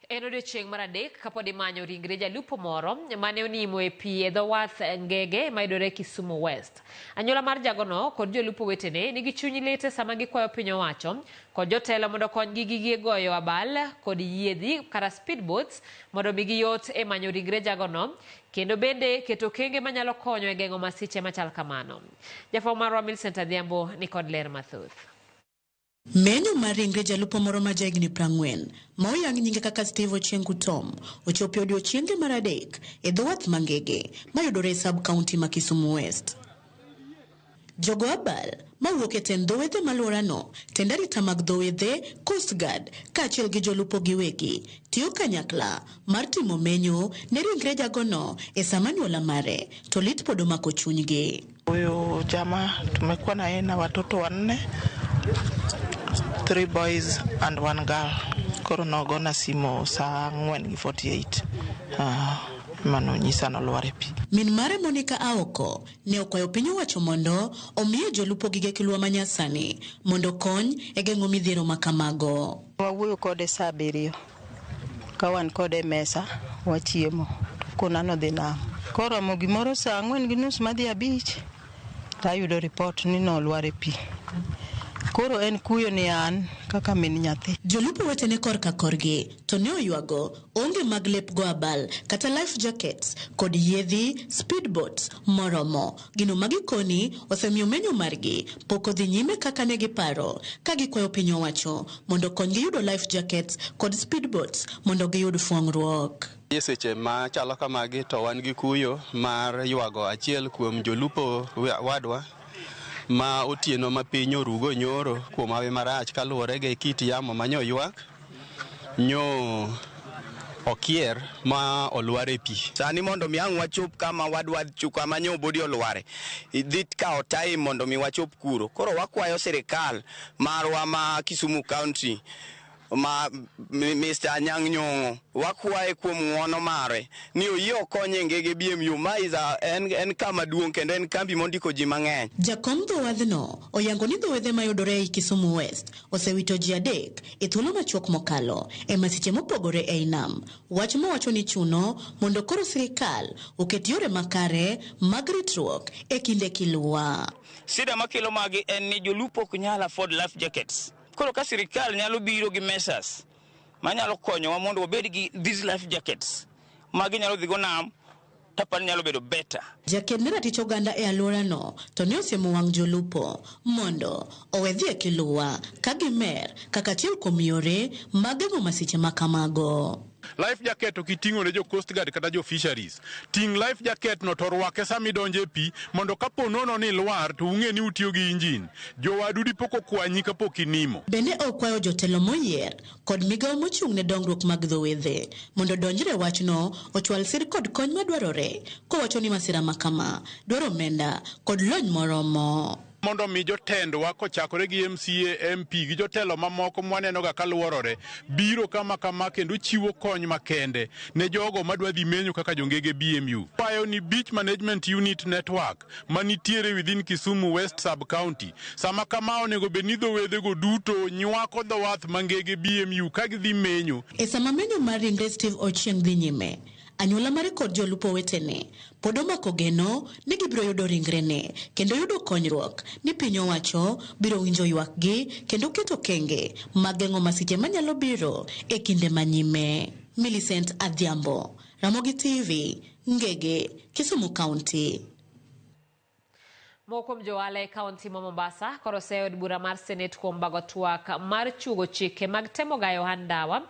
En odiochieng' mar adek kapod imanyo ringre jalupo moro mane onimo e pi e dho wath Ngege mayudore Kisumu West. Anyuola mar jagono kod jolupo wetene nigi chuny lit sama gikwayo piny owacho kod jotelo mondo okonygi gi gige goyo abal kod yiedhi kata speedboats mondo omigi yot e manyo ringre jagono kendo bende keto okenge manyalo konyo e geng'o masiche machal kamano. Jafwambo marwa Millicent Adhiambo nikod ler mathoth. Menyo mar ringre jalupo moro ma jahigni 40 ma oyang nyinge kaka Steve Ochieng Kutom ochopo e odiechienge mar adek e dho wath ma Ngege mayudore e sub county ma Kisumu West. Jogo abal mawuok e tend dho wedhe maluorano, tend arita mag dho wedhe, Coast Guard kaachiel gi jolupo giwegi tiyo kanyakla mar timo menyo ne ringre jagono e sama anyuola mare to lit pod omako chunygi. Huyu jamaa tumekuwa na yeye na watoto wanne, three boys and one girl. Koro nogona simu saa 4 gi 48 manonyisa nolwar e pi. Min mare Monica Aoko ne okwayo piny owacho mondo omiye jolupo gige kilwa manyasani mondo okony e geng'o midhiero ma kamago. Wawuoyo kode saa 7 ka wan kode e mesa wachiemo to nodhi nam. Koromo gimoro saa 4:30 madhi 5 tayudo ripot ni nolwar e pi. Koro en kuyo ni an kaka min nyathi. Jolupo wetene korka korgi to ne oywago onge mag lep go abal kata life jackets kod yiedhi speedboats moromo. Gino ma gikoni osemiyo menyo margi pok odhi nyime kaka ne giparo ka gikwayo piny owacho mondo okonygi yudo life jackets kod speedboats mondo giyud fwang'ruok. E seche machalo kamagi to wan gi kuyo mar ywago achiel kuom jolupo wadwa ma otieno ma piny orugo nyoro kuom hawi marach kaluwore gi kit yamo manyo ywak nyo okier ma olwar e pi. Sani mondo mi ang' wachop kama wadwa kama nyo body olware dhi kawo time mondo mi wachop kuro. Koro wakwayo sirikal marwa ma Kisumu County ma Mr. Anyang' Nyong'o wakwaye kuom ng'uono mare ni oyie okonye Ngege BMU ma is a, en kama duong' kendo en kambi mondiko ji mang'eny. Jakom dho wadhno oyango ni dho wedhe mayudore ei Kisumu West osewito ji adek e thuolo machuok mokalo e masiche mopogore ei nam. Wach mowacho ni chuno mondo koro sirikal oket yore makare mag ritruok e kinde kiluwa. Shida makelo magi en ni jolupo ok nyal afford life jackets. Koro ka sirikal nyalo biro gi measures manyalo konyowa mondo wabed gi these life jackets magi nyalo dhigo nam tapani nyalo bedo better. Jaked ne ratich oganda e alworano to ne osiemo wang' jolupo mondo owe dhi e kiluwa ka gimer kaka achiel kuom yore mag geng'o masiche ma kamago. Life jacket ok iting'o ne jo Coast Guard kata jo fisheries. Ting' life jacket no to rwake sama idonjo e pi mondo kapo nono ni lwar to ung'e ni utiyo gi injin. Jowadu dipo kokwanyi kapok inimo. Bende okwayo jotelo moyier kod migawo mochung' ne dongruok mag dho wedhe mondo odonjre wachno ochwal sir kod kony madwarore kowacho ni masira ma kama dwaro omenda kod lony moromo. Mondo mi jotendwa kochakore gi MCA, MP gi jotelo mamoko mwaneno ga kaluorore biro kama kama kendo chiwo kony makende ne jogo madwa dhi menyo kaka jongege BMU. Kwayo ni Beach Management Unit Network manitiere within Kisumu West Sub County sama kama onego bed ni dho wedhego duto nywako dho wath ma Ngege BMU ka gidhi menyo. E sama menyo mar ringre Steve Ochieng dhi nyime, anyuola mare kod jolupo wetene pod omako geno ni gibiro yudo ringrene kendo yudo konyruok ni piny owacho biro winjo ywakgi kendo keto okenge mag geng'o masiche manyalo biro e kinde manyime. Millicent Adhiambo, Ramogi TV, Ngege, Kisumu County. Moko kuom johala e kaunti ma Mombasa koro oseyo od bura mar Senate kuom bago twak mar chugo chike mag temo gayo ohand ndawa.